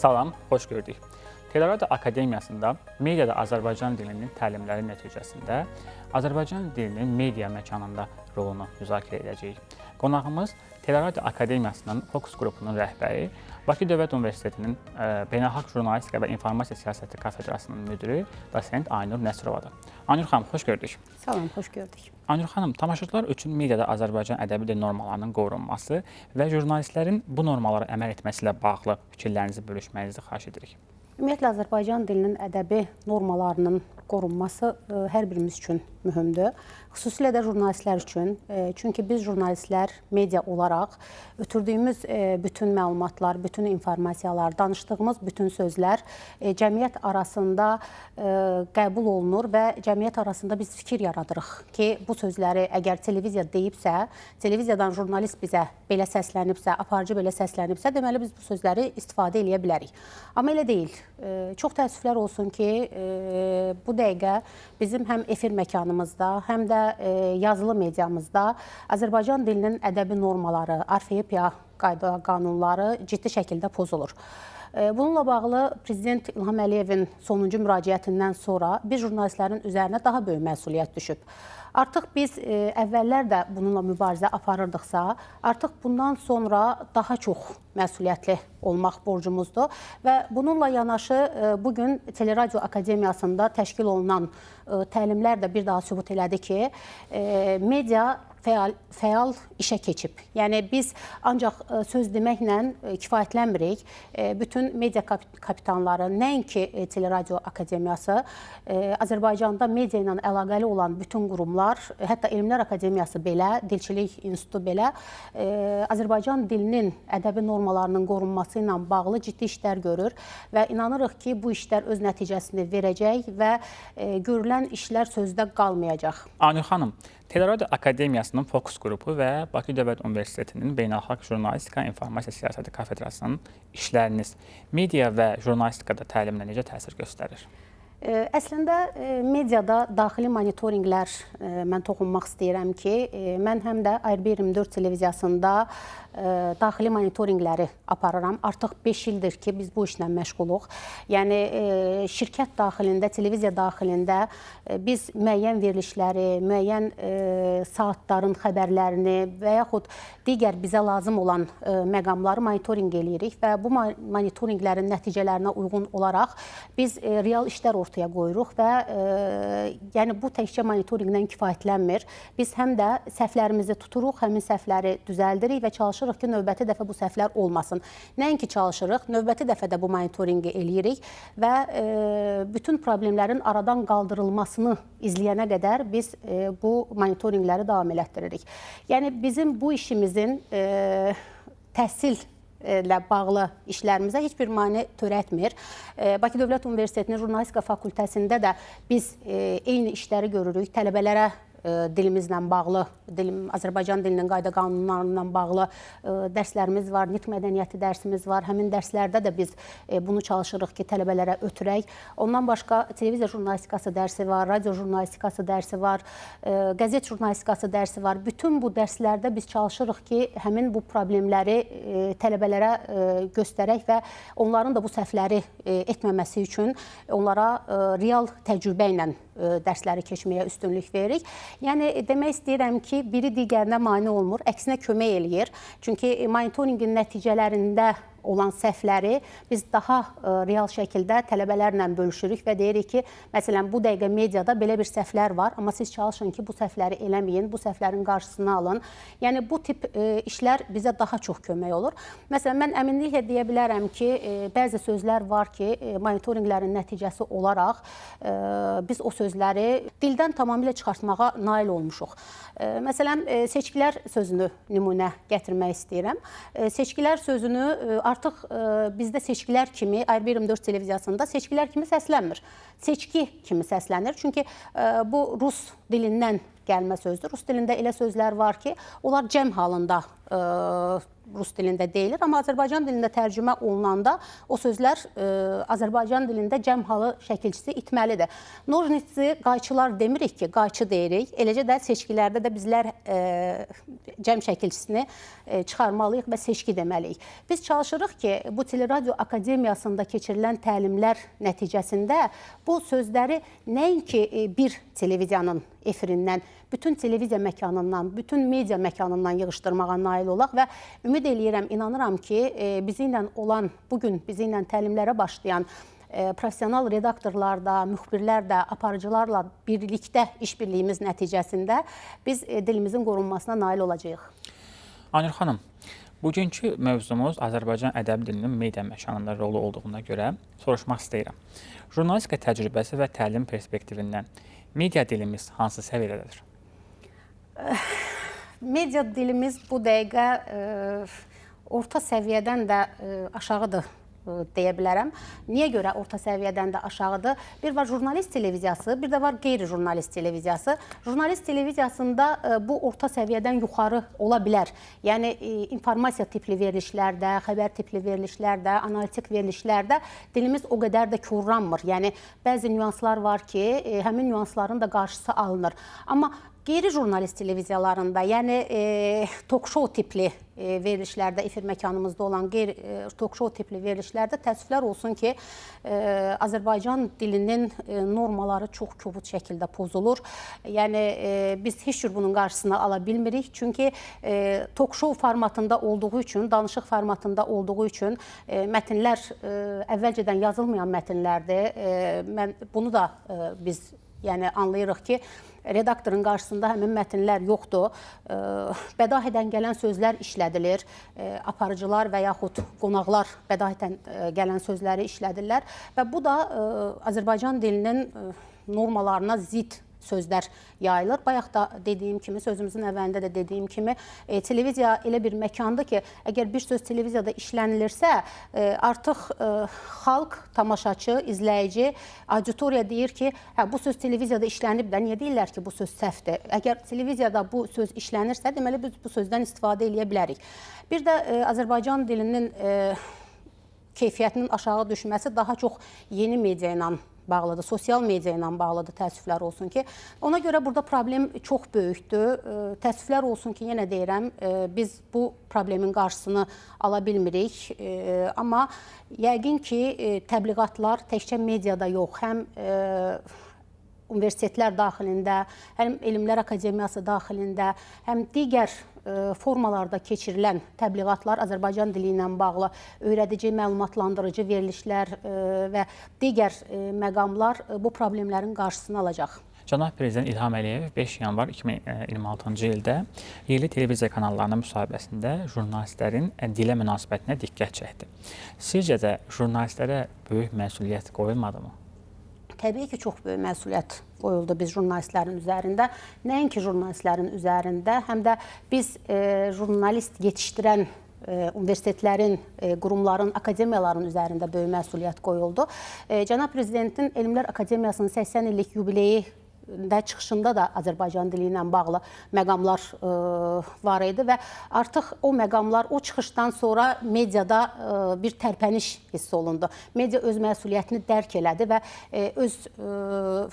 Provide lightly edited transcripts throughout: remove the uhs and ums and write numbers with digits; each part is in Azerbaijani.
Salam, xoş gördük. Teleradio Akademiyasında mediada Azərbaycan dilinin təlimləri nəticəsində Azərbaycan dilinin media məkanında rolunu müzakirə edəcəyik. Qonağımız Teleradio Akademiyasının fokus qrupunun rəhbəri, Bakı Dövlət Universitetinin Beynəlxalq Jurnalistika və İnformasiya Siyasəti kafedrasının müdiri dosent Aynur Nəsirovadır. Aynur xanım, xoş gördük. Salam, xoş gördük. Aynur xanım, tamaşaçılar üçün mediada Azərbaycan ədəbi dil normalarının qorunması və jurnalistlərin bu normalara əməl etməsi ilə bağlı fikirlərinizi bölüşməyinizi xahiş edirik. Ümumiyyətlə, Azərbaycan dilinin ədəbi normalarının qorunması hər birimiz üçün mühümdür. Xüsusilə də jurnalistlər üçün. Çünki biz jurnalistlər media olaraq ötürdüyümüz bütün məlumatlar, bütün informasiyalar, danışdığımız bütün sözlər cəmiyyət arasında qəbul olunur və cəmiyyət arasında biz fikir yaradırıq ki, bu sözləri əgər televiziya deyibsə, televiziyadan jurnalist bizə belə səslənibsə, aparıcı belə səslənibsə, deməli biz bu sözləri istifadə eləyə bilərik. Amma elə deyil. Çox təəssüflər olsun ki, bu dəqiqə bizim həm efir məkanımızda, həm də yazılı mediamızda Azərbaycan dilinin ədəbi normaları, orfoepiya qayda qanunları ciddi şəkildə pozulur. Bununla bağlı Prezident İlham Əliyevin sonuncu müraciətindən sonra biz jurnalistlərin üzərinə daha böyük məsuliyyət düşüb. Artıq biz əvvəllər də bununla mübarizə aparırdıqsa, artıq bundan sonra daha çox məsuliyyətli olmaq borcumuzdur və bununla yanaşı bugün Teleradio Akademiyasında təşkil olunan təlimlər də bir daha sübut elədi ki, media fəal işə keçib. Yəni biz ancaq söz deməklə kifayətlənmirik. Bütün media kapitanları, nəinki Teleradio Akademiyası, Azərbaycanda media ilə əlaqəli olan bütün qurumlar, hətta Elmlər Akademiyası belə, Dilçilik İnstitutu belə, Azərbaycan dilinin ədəbi normalarının qorunması ilə bağlı ciddi işlər görür və inanırıq ki, bu işlər öz nəticəsini verəcək və görülən işlər sözdə qalmayacaq. Aynur xanım, Teleradio Akademiyasının fokus qrupu və Bakı Dövlət Universitetinin Beynəlxalq Jurnalistika İnformasiya Siyasəti kafedrasının işləriniz media və jurnalistikada təlimlə necə təsir göstərir? Əslində, mediada daxili monitorinqlər mən toxunmaq istəyirəm ki, mən həm də IRB 24 televiziyasında daxili monitorinqləri aparıram. Artıq 5 ildir ki, biz bu işlə məşğuluq. Yəni, şirkət daxilində, televiziya daxilində biz müəyyən verilişləri, müəyyən saatların xəbərlərini və yaxud digər bizə lazım olan məqamları monitorinq eləyirik və bu monitorinqlərin nəticələrinə uyğun olaraq biz real işlər ortaya qoyuruq və yəni bu təkcə monitorinqlə kifayətlənmir. Biz həm də səhvlərimizi tuturuq, həmin səhvləri düzəldirik və çalışırıq ki, növbəti dəfə bu səhvlər olmasın. Nəinki çalışırıq, növbəti dəfə də bu monitorinqi eləyirik və bütün problemlərin aradan qaldırılmasını izləyənə qədər biz bu monitorinqləri davam elətdiririk. Yəni bizim bu işimizin təhsil ilə bağlı işlərimizə heç bir mane törətmir. Bakı Dövlət Universitetinin Jurnalistika Fakültəsində də biz eyni işləri görürük. Tələbələrə dilimizlə bağlı, Azərbaycan dilinin qayda qanunlarıyla bağlı dərslərimiz var, nitq mədəniyyəti dərsimiz var. Həmin dərslərdə də biz bunu çalışırıq ki, tələbələrə ötürək. Ondan başqa televiziya jurnalistikası dərsi var, radio jurnalistikası dərsi var, qəzet jurnalistikası dərsi var. Bütün bu dərslərdə biz çalışırıq ki, həmin bu problemləri tələbələrə göstərək və onların da bu səhvləri etməməsi üçün onlara real təcrübə ilə dərsləri keçməyə üstünlük veririk. Yəni, demək istəyirəm ki, biri digərinə mane olmur, əksinə kömək eləyir. Çünki monitorinqin nəticələrində olan səhvləri biz daha real şəkildə tələbələrlə bölüşürük və deyirik ki, məsələn, bu dəqiqə mediada belə bir səhvlər var, amma siz çalışın ki, bu səhvləri eləməyin, bu səhvlərin qarşısını alın. Yəni, bu tip işlər bizə daha çox kömək olur. Məsələn, mən əminliklə deyə bilərəm ki, bəzi sözlər var ki, monitorinqlərin nəticəsi olaraq biz o sözləri dildən tamamilə çıxartmağa nail olmuşuq. Məsələn, seçkilər sözünü nümunə gətirmək istəyirəm. Seçkilər sözünü artıq bizdə seçkilər kimi, IRB 24 televiziyasında seçkilər kimi səslənmir. Seçki kimi səslənir. Çünki bu rus dilindən gəlmə sözdür. Rus dilində elə sözlər var ki, onlar cəm halında rus dilində deyilir, amma Azərbaycan dilində tərcümə olunanda o sözlər Azərbaycan dilində cəm halı şəkilçisi itməlidir. Nojnitsi qayçılar demirik ki, qayçı deyirik. Eləcə də seçkilərdə də bizlər cəm şəkilçisini çıxarmalıyıq və seçki deməliyik. Biz çalışırıq ki, bu Teleradio Akademiyasında keçirilən təlimlər nəticəsində bu sözləri nəinki bir televiziyanın efirindən, bütün televiziya məkanından, bütün media məkanından yığışdırmağa nail olaq və ümid eləyirəm, inanıram ki, bizi ilə olan, bugün bizi ilə təlimlərə başlayan professional redaktorlar da, müxbirlər də, aparıcılarla birlikdə işbirliyimiz nəticəsində biz dilimizin qorunmasına nail olacağıq. Aynur xanım, bugünkü mövzumuz Azərbaycan ədəbi dilinin media məkanında rolu olduğuna görə soruşmaq istəyirəm. Jurnalistika təcrübəsi və təlim perspektivindən media dilimiz hansı səviyyədədir? Media dilimiz bu dəqiqə orta səviyyədən də aşağıdır deyə bilərəm. Niyə görə orta səviyyədən də aşağıdır? Bir var jurnalist televiziyası, bir də var qeyri-jurnalist televiziyası. Jurnalist televiziyasında bu orta səviyyədən yuxarı ola bilər. Yəni informasiya tipli verilişlərdə, xəbər tipli verilişlərdə, analitik verilişlərdə dilimiz o qədər də korlanmır. Yəni bəzi nüanslar var ki, həmin nüansların da qarşısı alınır. Amma qeyri-jurnalist televiziyalarında, yəni talk-show tipli verilişlərdə, efir məkanımızda olan talk-show tipli verilişlərdə təəssüflər olsun ki, Azərbaycan dilinin normaları çox kobud şəkildə pozulur. Yəni biz heç cür bunun qarşısını ala bilmirik. Çünki talk-show formatında olduğu üçün, danışıq formatında olduğu üçün mətnlər əvvəlcədən yazılmayan mətnlərdir. Mən bunu da biz yəni anlayırıq ki, redaktorun qarşısında həmin mətnlər yoxdur. Bədahidən gələn sözlər işlədilir. Aparıcılar və yaxud qonaqlar bədahidən gələn sözləri işlədirlər və bu da Azərbaycan dilinin normalarına zidd sözlər yayılır. Bayaq da dediyim kimi, sözümüzün əvvəlində də dediyim kimi, televiziya elə bir məkandır ki, əgər bir söz televiziyada işlənilirsə, artıq xalq, tamaşaçı, izləyici, auditoriya deyir ki, hə, bu söz televiziyada işlənib də, niyə deyirlər ki, bu söz səhvdir? Əgər televiziyada bu söz işlənirsə, deməli biz bu sözdən istifadə eləyə bilərik. Bir də Azərbaycan dilinin keyfiyyətinin aşağı düşməsi daha çox yeni media ilə bağlıdır, sosial media ilə bağlıdır, təəssüflər olsun ki. Ona görə burada problem çox böyükdür. Təəssüflər olsun ki, yenə deyirəm, biz bu problemin qarşısını ala bilmirik. Amma yəqin ki, təbliğatlar təkcə mediada yox, həm universitetlər daxilində, həm Elmlər Akademiyası daxilində, həm digər formalarda keçirilən təbliğatlar Azərbaycan dili ilə bağlı öyrədici, məlumatlandırıcı verilişlər və digər məqamlar bu problemlərin qarşısını alacaq. Cənab Prezident İlham Əliyev 5 yanvar 2026-cı ildə yerli televiziya kanallarına müsahibəsində jurnalistlərin dilə münasibətinə diqqət çəkdi. Sizcə də jurnalistlərə böyük məsuliyyət qoyulmadı mı? Təbii ki, çox böyük məsuliyyət qoyuldu biz jurnalistlərin üzərində. Nəinki jurnalistlərin üzərində, həm də biz jurnalist yetişdirən universitetlərin, qurumların, akademiyaların üzərində böyük məsuliyyət qoyuldu. Cənab Prezidentin Elmlər Akademiyasının 80 illik yubileyi çıxışında da Azərbaycan dili ilə bağlı məqamlar var idi və artıq o məqamlar o çıxışdan sonra mediada bir tərpəniş hiss olundu. Media öz məsuliyyətini dərk elədi və öz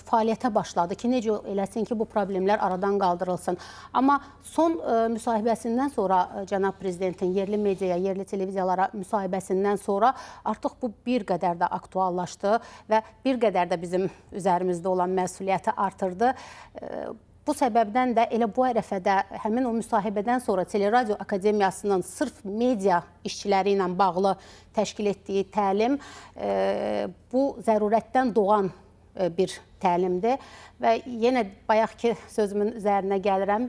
fəaliyyətə başladı ki, necə eləsin ki, bu problemlər aradan qaldırılsın. Amma son müsahibəsindən sonra cənab Prezidentin yerli mediaya, yerli televiziyalara müsahibəsindən sonra artıq bu bir qədər də aktuallaşdı və bir qədər də bizim üzərimizdə olan məsuliyyəti artırdı. Bu səbəbdən də elə bu ərəfədə həmin o müsahibədən sonra Teleradio Akademiyasının sırf media işçiləri ilə bağlı təşkil etdiyi təlim bu zərurətdən doğan bir təlimdir və yenə bayaqki sözümün üzərinə gəlirəm.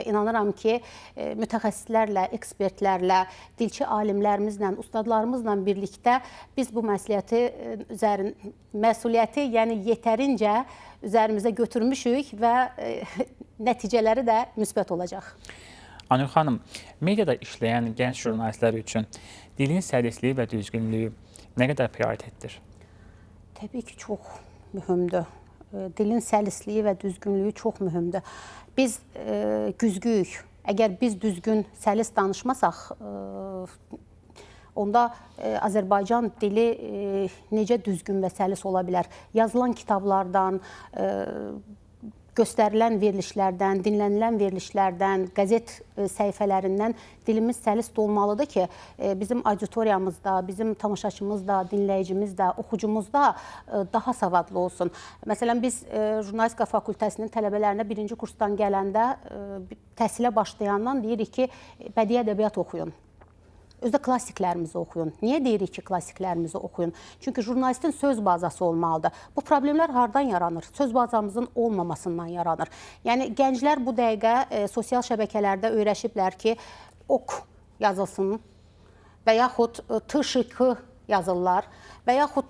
İnanıram ki, mütəxəssislərlə, ekspertlərlə, dilçi alimlərimizlə, ustadlarımızla birlikdə biz bu məsuliyyəti, yəni yetərincə üzərimizə götürmüşük və nəticələri də müsbət olacaq. Aynur xanım, mediada işləyən gənc jurnalistlər üçün dilin səlisliyi və düzgünlüyü nə qədər prioritetdir? Təbii ki, çox mühümdür. Dilin səlisliyi və düzgünlüyü çox mühümdür. Biz güzgüyük. Əgər biz düzgün, səlis danışmasaq, onda Azərbaycan dili necə düzgün və səlis ola bilər? Yazılan kitablardan, göstərilən verilişlərdən, dinlənilən verilişlərdən, qəzet səhifələrindən dilimiz səlis olmalıdır ki, bizim auditoriyamızda, bizim tamaşaçımız da, dinləyicimiz də, oxucumuz da daha savadlı olsun. Məsələn, biz Jurnalistika fakültəsinin tələbələrinə birinci kursdan gələndə, təhsilə başlayandan deyirik ki, bədii ədəbiyyat oxuyun. Özdə klassiklərimizi oxuyun. Niyə deyirik ki, klassiklərimizi oxuyun? Çünki jurnalistin söz bazası olmalıdır. Bu problemlər hardan yaranır? Söz bazamızın olmamasından yaranır. Yəni, gənclər bu dəqiqə sosial şəbəkələrdə öyrəşiblər ki, ok yazılsın və yaxud T, Ş, K yazırlar və yaxud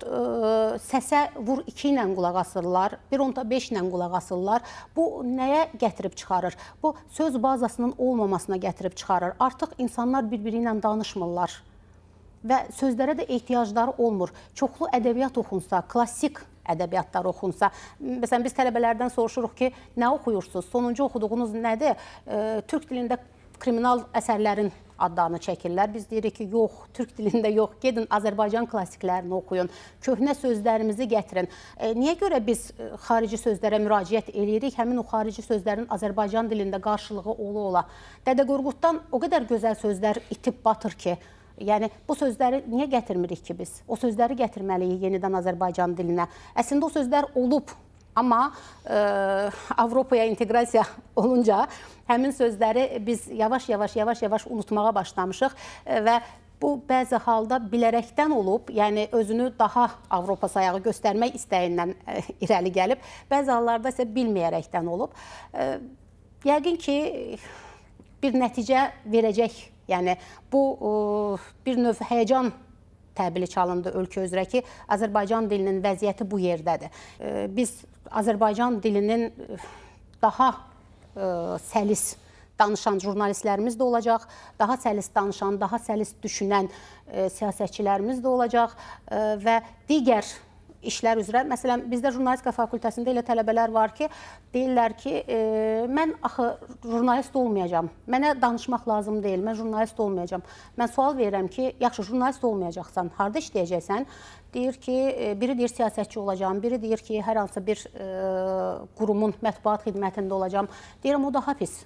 səsə vur 2 ilə qulaq asırlar, 1.5 ilə qulaq asırlar. Bu nəyə gətirib çıxarır? Bu söz bazasının olmamasına gətirib çıxarır. Artıq insanlar bir-biri ilə danışmırlar və sözlərə də ehtiyacları olmur. Çoxlu ədəbiyyat oxunsa, klassik ədəbiyyatlar oxunsa. Məsələn, biz tələbələrdən soruşuruq ki, nə oxuyursunuz? Sonuncu oxuduğunuz nədir? Türk dilində kriminal əsərlərin adlarını çəkirlər. Biz deyirik ki, yox, türk dilində yox, gedin Azərbaycan klassiklərini oxuyun, köhnə sözlərimizi gətirin. Niyə görə biz xarici sözlərə müraciət eləyirik? Həmin o xarici sözlərin Azərbaycan dilində qarşılığı ola-ola. Dədə Qorquddan o qədər gözəl sözlər itib batır ki, yəni bu sözləri niyə gətirmirik ki biz? O sözləri gətirməliyik yenidən Azərbaycan dilinə. Əslində o sözlər olub, amma Avropaya inteqrasiya olunca həmin sözləri biz yavaş-yavaş unutmağa başlamışıq və bu bəzi halda bilərəkdən olub, yəni özünü daha Avropa sayağı göstərmək istəyindən irəli gəlib, bəzi hallarda isə bilməyərəkdən olub. Yəqin ki, bir nəticə verəcək, yəni bu bir növ həyəcan təbili çalındı ölkə üzrə ki, Azərbaycan dilinin vəziyyəti bu yerdədir. Biz Azərbaycan dilinin daha səlis danışan jurnalistlərimiz də olacaq, daha səlis danışan, daha səlis düşünən siyasətçilərimiz də olacaq və digər işlər üzrə. Məsələn, bizdə Jurnalistika fakültəsində elə tələbələr var ki, deyirlər ki, mən axı jurnalist olmayacağam, mənə danışmaq lazım deyil, mən jurnalist olmayacağam. Mən sual verirəm ki, yaxşı, jurnalist olmayacaqsan, harada işləyəcəksən? Deyir ki, biri deyir siyasətçi olacağam, biri deyir ki, hər hansı bir qurumun mətbuat xidmətində olacağam. Deyirəm, o daha pis.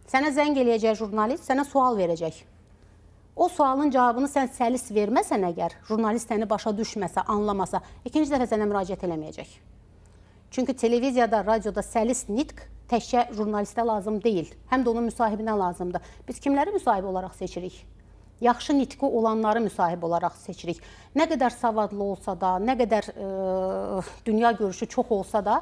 Sənə zəng eləyəcək jurnalist, sənə sual verəcək. O sualın cavabını sən səlis verməsən əgər, jurnalist səni başa düşməsə, anlamasa, ikinci dəfə sənə müraciət eləməyəcək. Çünki televiziyada, radioda səlis nitq təkcə jurnalistə lazım deyil, həm də onun müsahibinə lazımdır. Biz kimləri müsahib olaraq seçirik? Yaxşı nitqi olanları müsahib olaraq seçirik. Nə qədər savadlı olsa da, nə qədər dünya görüşü çox olsa da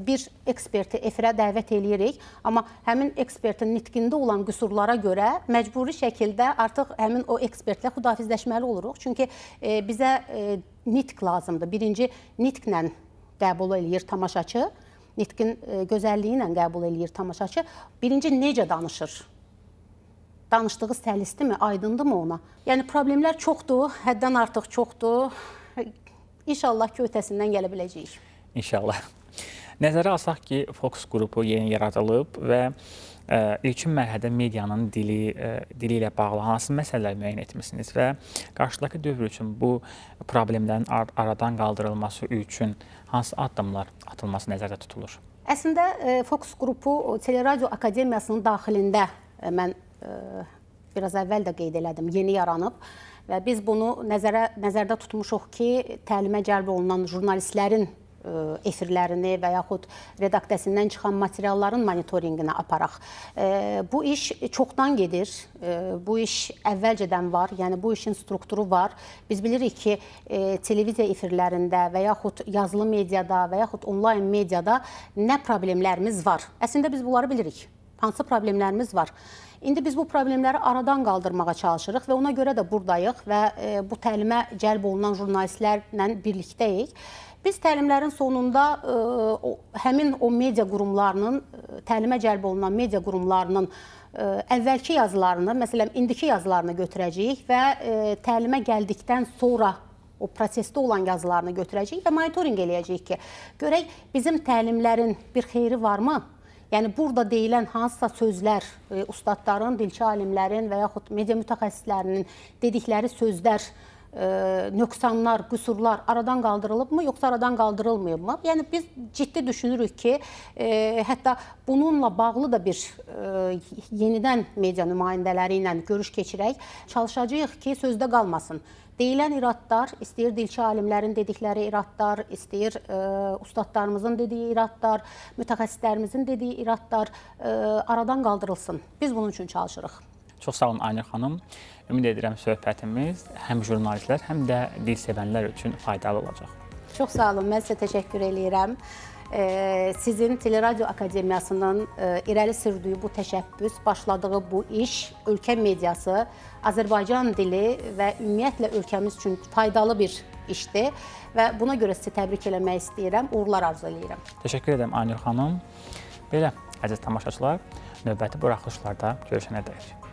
bir eksperti efirə dəvət eləyirik. Amma həmin ekspertin nitqində olan qüsurlara görə məcburi şəkildə artıq həmin o ekspertlə xudafizləşməli oluruq. Çünki bizə nitq lazımdır. Birinci, nitqlə qəbul eləyir tamaşaçı, nitqin gözəlliyi ilə qəbul eləyir tamaşaçı. Birinci, necə danışır? Danışdığı səlisdirmi, aydındırmı ona? Yəni problemlər çoxdur, həddən artıq çoxdur. İnşallah ki, ötəsindən gələ biləcəyik. İnşallah. Nəzərə alsaq ki, Fokus qrupu yeni yaradılıb və ilkin mərhələdə medianın dili ilə bağlı hansı məsələlər müəyyən etmisiniz və qarşıdakı dövr üçün bu problemlərin aradan qaldırılması üçün hansı addımlar atılması nəzərdə tutulur? Əslində, Fokus qrupu Teleradio Akademiyasının daxilində mən biraz əvvəl də qeyd elədim, yeni yaranıb və biz bunu nəzərdə tutmuşuq ki, təlimə cəlb olunan jurnalistlərin efirlərini və yaxud redaksiyasından çıxan materialların monitorinqini aparaq. Bu iş çoxdan gedir, bu iş əvvəlcədən var, yəni bu işin strukturu var. Biz bilirik ki, televiziya efirlərində və yaxud yazılı mediada və yaxud onlayn mediada nə problemlərimiz var. Əslində biz bunları bilirik. Hansı problemlərimiz var? İndi biz bu problemləri aradan qaldırmağa çalışırıq və ona görə də buradayıq və bu təlimə cəlb olunan jurnalistlərlə birlikdəyik. Biz təlimlərin sonunda həmin o media qurumlarının, təlimə cəlb olunan media qurumlarının əvvəlki yazılarını, məsələn, indiki yazılarını götürəcəyik və təlimə gəldikdən sonra o prosesdə olan yazılarını götürəcəyik və monitorinq eləyəcəyik ki, görək bizim təlimlərin bir xeyri varmı? Yəni burada deyilən hansısa sözlər, ustadların, dilçi alimlərin və yaxud media mütəxəssislərinin dedikləri sözlər, nöqsanlar, qüsurlar aradan qaldırılıbmı, yoxsa aradan qaldırılmayıbmı? Yəni biz ciddi düşünürük ki, hətta bununla bağlı da bir yenidən media nümayəndələri ilə görüş keçirək, çalışacağıq ki, sözdə qalmasın. Deyilən iradlar, istəyir dilçi alimlərin dedikləri iradlar, istəyir ustadlarımızın dediyi iradlar, mütəxəssislərimizin dediyi iradlar aradan qaldırılsın. Biz bunun üçün çalışırıq. Çox sağ olun Aynur xanım. Ümid edirəm söhbətimiz həm jurnalistlər, həm də dil sevənlər üçün faydalı olacaq. Çox sağ olun. Mən sizə təşəkkür eləyirəm. Sizin Teleradio Akademiyasının irəli sürdüyü bu təşəbbüs, başladığı bu iş ölkə mediası, Azərbaycan dili və ümumiyyətlə ölkəmiz üçün faydalı bir işdir və buna görə sizi təbrik eləmək istəyirəm, uğurlar arzu eləyirəm. Təşəkkür edirəm Aynur xanım. Belə, əziz tamaşaçılar, növbəti buraxılışlarda görüşənədək.